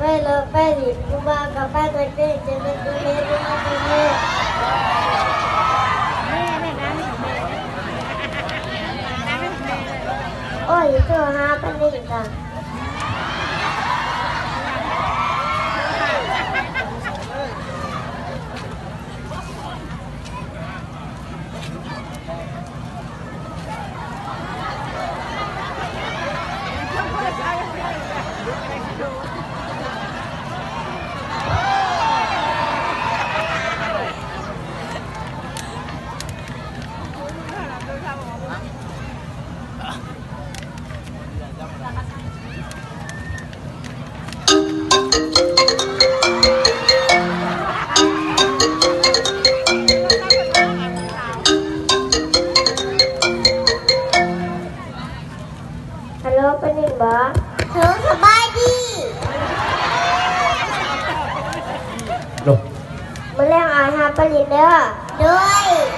ໄປເລີຍ ໄປດິ ຜູ້ບ່າວກໍໄປແຕ່ເກງ ຈະເປັນຕົວເລກ ໂອ້ຍ ໂທຫາປານິນກ່ອນ. ຮັລໂຫຼ ປານິນບໍ? ໂທ ສະບາຍດີ. ໂດຍ. ມື້ແລງອ້າຍຫາປານິນເດີ. ໂດຍ.